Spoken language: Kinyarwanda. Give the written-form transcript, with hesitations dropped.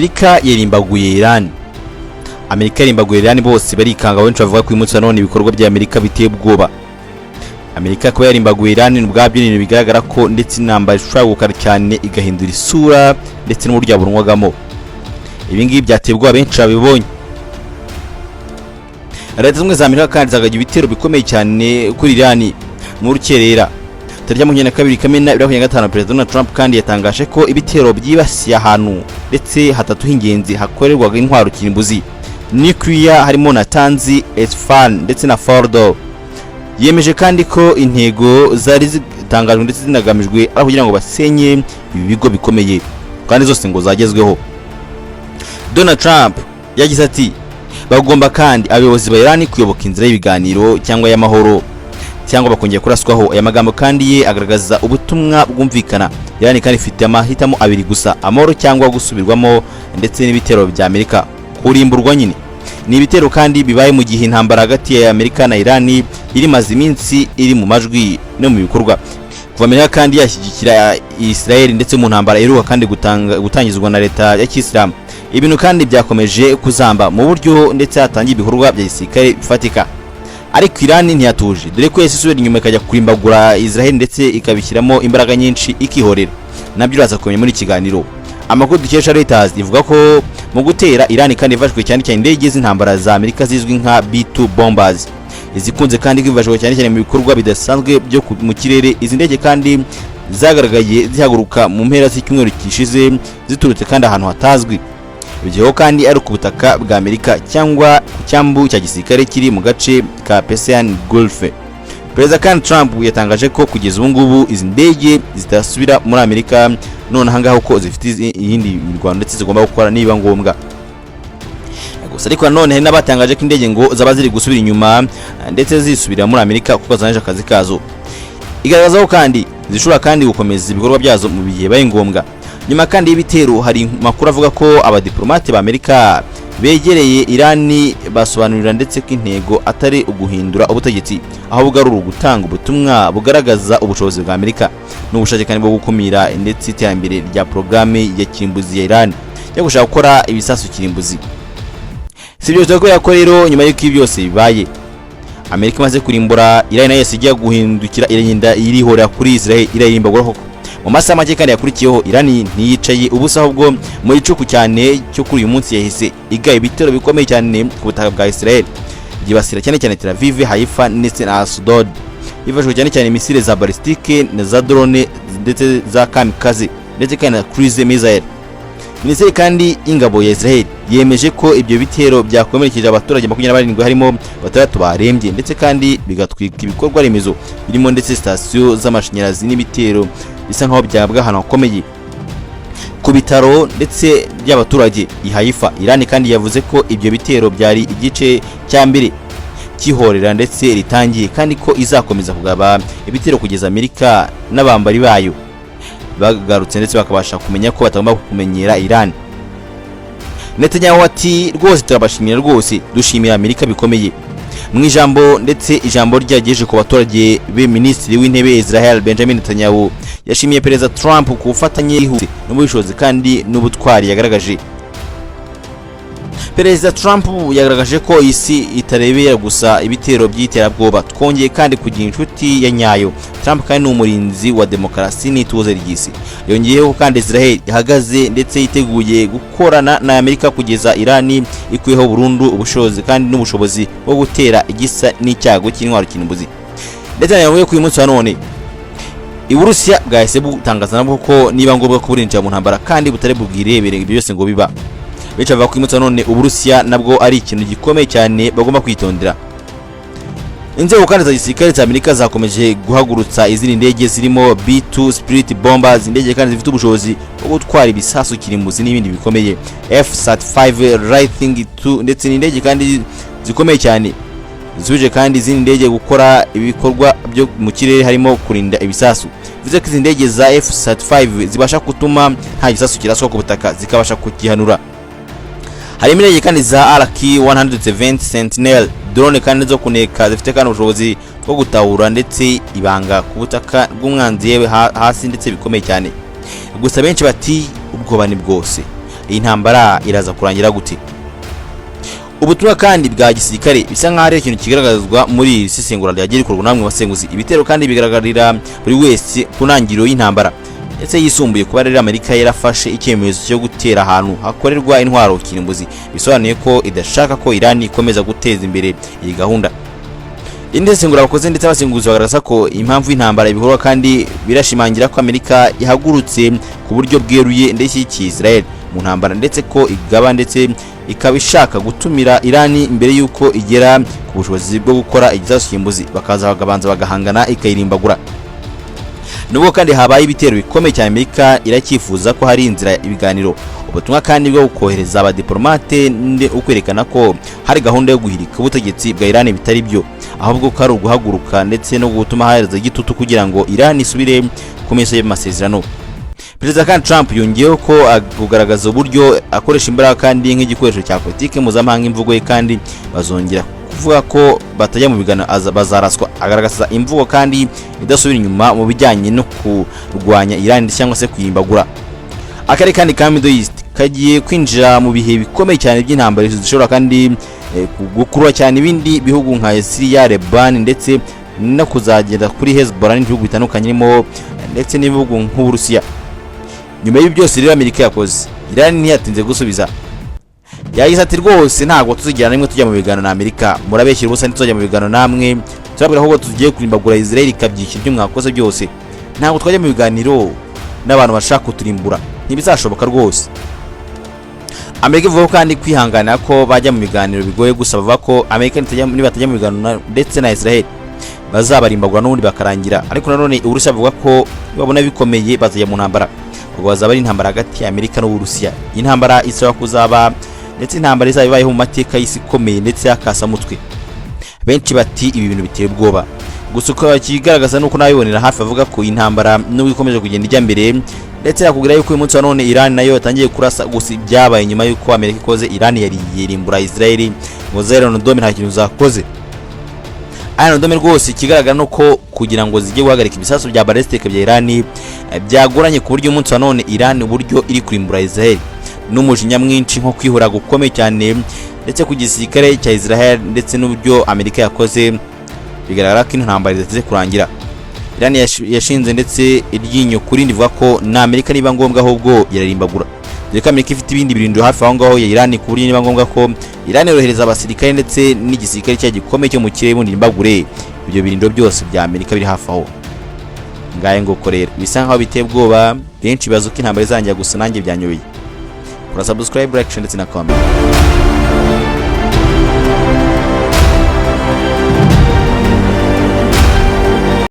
Amerika yarimbaguye Iran. Amerika yarimbaguye Iran, bose barikanga. Benshi bavuga ko uyu munsi wa none ibikorwa bya Amerika biteye ubwoba. Amerika kuba yarimbaguye Iran ubwabyo ni ibintu bigaragara ko ndetse intambara ishobora gukara cyane, igahindura isura ndetse n'uburyo yabonwagamo. Ibi ngibi byateye ubwoba benshi babibonye. Leta Zunze Ubumwe za Amerika kandi zagabye ibitero bikomeye cyane kuri Iran mu rukerera tariki ya 22 Kamena 2025. Perezida Donald Trump kandi yatangaje ko ibitero byibasiye ahantu ndetse hatatu h'ingenzi hakorerwaga intwaro kirimbuzi, nuclear, harimo Natanz, Esfahan ndetse na Fordo. Yemeje kandi ko intego zari zitangajwe ndetse zinagamijwe ari kugira ngo basenye ibi bigo bikomeye, kandi zose ngo zagezweho. Donald Trump yagize ati: "Bagomba kandi abayobozi ba Iran kuyoboka inzira y'ibiganiro cyangwa y'amahoro, cyangwa bakongera kuraswaho." Aya magambo kandi ye agaragaza ubutumwa bwumvikana. Iran kandi ifite amahitamo abiri gusa: amahoro cyangwa gusubirwamo ndetse n'ibitero bya Amerika, kurimburwa nyine. Ni ibitero kandi bibaye mu gihe intambara hagati ya Amerika na Iran irimaze iminsi iri mu majwi no mu bikorwa, kuva Amerika kandi yashyigikira Israel ndetse mu ntambara iheruka kandi gutangizwa na leta ya Kisilamu. Ibintu kandi byakomeje kuzamba mu buryo ndetse hatangiye ibikorwa bya gisirikare bifatika, ariko Iran ntiyatuje, dore ko yahise isubira inyuma ikajya kurimbagura Israel ndetse ikabishyiramo imbaraga nyinshi ikihorera. Nabyo uraza kumenya muri iki kiganiro. Amakuru dukesha Reuters ivuga ko mu gutera Iran kandi ifashwe cyane cyane indege z'intambara za Amerika zizwi nka B2 bombers, izikunze kandi kwifashishwa cyane cyane mu bikorwa bidasanzwe byo mu kirere. Izi ndege kandi zagaragaye zihaguruka mu mpera z'icyumweru gishize, ziturutse kandi ahantu hatazwi. Ibyo kandi ari ku butaka bwa Amerika cyangwa ku cyambu cya gisirikare kiri mu gace ka Persian Gulf. Perezida kandi Trump yatangaje ko kugeza ubu ngubu izi ndege zitasubira muri Amerika none aha ngaha, ko zifite iyindi mirwano ndetse zigomba gukora niba ngombwa gusa. Ariko nanone hari n'abatangaje ko indege ngo zaba ziri gusubira inyuma ndetse zisubira muri Amerika kuko zarangije akazi kazo. Igaragaza ko kandi zishobora kandi gukomeza ibikorwa byazo mu bihe bibaye ngombwa. Nyuma kandi y'ibitero, hari amakuru avuga ko abadiplomate ba Amerika begereye Irani basobanurira ndetse ko intego atari uguhindura ubutegetsi, ahubwo ari ugutanga ubutumwa bugaragaza ubushobozi bwa Amerika n'ubushake kandi bwo gukumira ndetse iterambere rya porogaramu ya kirimbuzi ya Irani yo gushaka gukora ibisasu kirimbuzi. Si ibyo gusa, kubera ko rero nyuma y'uko ibi byose bibaye, Amerika imaze kurimbura Irani, nayo yose ijya guhindukira iragenda irihorera kuri Israel, irayirimbagura koko mu masaha make kandi yakurikiyeho. Irani ntiyicaye ubusa, ahubwo mu gicuku cyane cyo kuri uyu munsi yahise igaba ibitero bikomeye cyane ku butaka bwa Israel, byibasira cyane cyane Tel Aviv, Haifa ndetse na Ashdod, hifashishijwe cyane cyane misile za ballistique na za drone ndetse za kamikaze ndetse kandi na cruise missile. Minisiteri kandi y'ingabo ya Israel yemeje ko ibyo bitero byakomerekeje abaturage 27, harimo batandatu barembye, ndetse kandi bigatwika ibikorwa remezo birimo ndetse sitasiyo z'amashanyarazi n'ibitero bisa nkaho byabwa ahantu hakomeye ku bitaro ndetse by'abaturage i Haifa. Iran kandi yavuze ko ibyo bitero byari igice cya mbere cyihorera ndetse ritangiye, kandi ko izakomeza kugaba ibitero kugeza Amerika n'abambari bayo bagarutse ndetse bakabasha kumenya ko batagomba kumenyera Iran. Netanyahu ati: "Rwose turabashimira, rwose dushimira Amerika bikomeye." Mu ijambo ndetse ijambo ryagejeje ku baturage be, Minisitiri w'Intebe Israel Benjamin Netanyahu yashimiye Perezida Trump ku bufatanye yihuse n'ubushobozi kandi n'ubutwari yagaragaje. Perezida Trump yagaragaje ko isi itarebera gusa ibitero by'iterabwoba. "Twongeye kandi kugira inshuti ya nyayo. Trump kandi ni umurinzi wa demokarasi n'ituze ry'isi." Yongeyeho kandi Israel ihagaze ndetse yiteguye gukorana na Amerika kugeza Irani ikuyeho burundu ubushobozi kandi n'ubushobozi bwo gutera igisa n'icyago cy'intwaro kirimbuzi. Ndetse nawe ko uyu munsi wa none Uburusiya bwahise butangaza nabwo ko niba ngombwa ko burinjira mu ntambara kandi butari bubwirebere ibyo byose ngo biba. Benshi bavuga ko uyu munsi wa none Uburusiya nabwo ari ikintu gikomeye cyane bagomba kwitondera. Inzego kandi za gisirikare za Amerika zakomeje guhagurutsa izindi ndege zirimo B2 Spirit bombers, indege kandi zifite ubushobozi bwo gutwara ibisasu kirimbuzi n'ibindi bikomeye, F35 Lightning 2, ndetse n'indege kandi zikomeye cyane zisubije kandi izindi ndege gukora ibikorwa byo mu kirere, harimo kurinda ibisasu. Bivuze ko izi ndege za F35 zibasha gutuma nta gisasu kiraswa ku butaka, zikabasha kugihanura. Harimo indege kandi za RQ 170 Sentinel drone kandi zo kuneka, zifite kandi ubushobozi bwo gutahura ndetse ibanga ku butaka bw'umwanzi, yewe hasi ndetse bikomeye cyane. Gusa benshi bati ubwoba ni bwose. Iyi ntambara iraza kurangira gute? Ubutumwa kandi bwa gisirikare bisa nk'aho ari ikintu kigaragazwa muri iri sesengura ryagiye rikorwa namwe basenguzi. Ibitero kandi bigaragarira buri wese ku ntangiriro y'intambara ndetse yisumbuye. Kuba rero Amerika yarafashe icyemezo cyo gutera ahantu hakorerwa intwaro kirimbuzi, bisobanuye ko idashaka ko Iran ikomeza guteza imbere iyi gahunda. Indi sesengura bakoze ndetse abasenguzi bagaragaza ko impamvu y'intambara, ibikorwa kandi birashimangira ko Amerika ihagurutse ku buryo bweruye ndetse ishyigikiye Israel mu ntambara, ndetse ko igaba ndetse ikaba ishaka gutumira Iran mbere y'uko igera ku bushobozi bwo gukora igisasu kirimbuzi, bakaza bakabanza bagahangana, ikayirimbagura. Nubwo kandi habaye ibitero bikomeye cyane, Amerika iracyifuza ko hari inzira ibiganiro. Ubutumwa kandi bwo kohereza abadiplomate ukwerekana ko hari gahunda yo guhirika ubutegetsi bwa Iran bitari byo, ahubwo ko ari uguhaguruka ndetse no gutuma hahereza igitutu kugira ngo Iran isubire ku meza y'amasezerano. Perezida kandi Trump yongeyeho ko kugaragaza uburyo akoresha imbaraga kandi nk'igikoresho cya politiki mpuzamahanga. Imvugo ye kandi bazongera kuvuga ko batajya mu biganiro bazaraswa. Agaragaza imvugo kandi idasubira inyuma mu bijyanye no kurwanya Iran cyangwa se kuyimbagura. Akarere kandi ka Middle East kagiye kwinjira mu bihe bikomeye cyane by'intambara zishobora kandi gukurura cyane ibindi bihugu nka Syria, Lebanon ndetse no kuzagenda kuri Hezbollah n'ibihugu bitandukanye birimo ndetse n'ibihugu nk'Uburusiya. Nyuma y'ibi byose rero Amerika yakoze, Iran ntiyatinze gusubiza. Yagize ati: "Rwose ntabwo tuzigera na rimwe tujya mu biganiro na Amerika, murabeshyira ubusa, ntituzajya mu biganiro namwe. Turabwira ahubwo tugiye kurimbagura Israel ikabyishyura ibyo mwakoze byose. Ntabwo twajya mu biganiro n'abantu bashaka kuturimbura, ntibizashoboka rwose." Amerika ivuga ko kandi kwihanganira ko bajya mu biganiro bigoye, gusa bavuga ko Amerika nibatajya mu biganiro ndetse na Israel bazabarimbagura n'ubundi bakarangira. Ariko nanone Uburusiya buvuga ko nibabona bikomeye bazajya mu ntambara. Ubwo bazaba ari intambara hagati ya Amerika n'Uburusiya. Iyi ntambara isaba kuzaba ndetse intambara izaba ibayeho mu mateka y'isi ikomeye ndetse y'akasamutwe. Benshi bati ibi bintu biteye ubwoba. Gusa uko ikigaragaza nuko nabibonera hafi avuga ko iyi ntambara nubwo ikomeje kugenda ijya mbere, ndetse yakubwira yuko uyu munsi wa none Iran nayo yatangiye kurasa. Gusa ibyabaye nyuma yuko Amerika ikoze, Iran yari yirimbura Israel ngo za Iron Dome nta kintu zakoze. Iron Dome rwose ikigaragara nuko kugira ngo zijye guhagarika ibisasu bya ballistic bya Iran byagoranye, ku buryo umunsi wa none Iran uburyo iri kurimbura Israel n'umujinya mwinshi, nko kwihura gukomeye cyane ndetse ku gisirikare cya Israel ndetse n'uburyo Amerika yakoze, bigaragara ko intambara idateze kurangira. Iran yashinze ndetse iryinyo kuri rivuga ko na Amerika niba ngombwa ahubwo irarimbagura, dore ko Amerika ifite ibindi birindiro hafi aho ngaho ya Iran, ku buryo niba ngombwa ko Iran yorohereza abasirikare ndetse n'igisirikare cyayo gikomeye cyo mu kirere, ubundi irimbagure ibyo birindiro byose bya Amerika biri hafi aho. Ngaye nguko rero, bisa nkaho biteye ubwoba, benshi bazi uko intambara izangira, gusa nanjye byanyobeye. Kora subscribe, like ndetse na comment.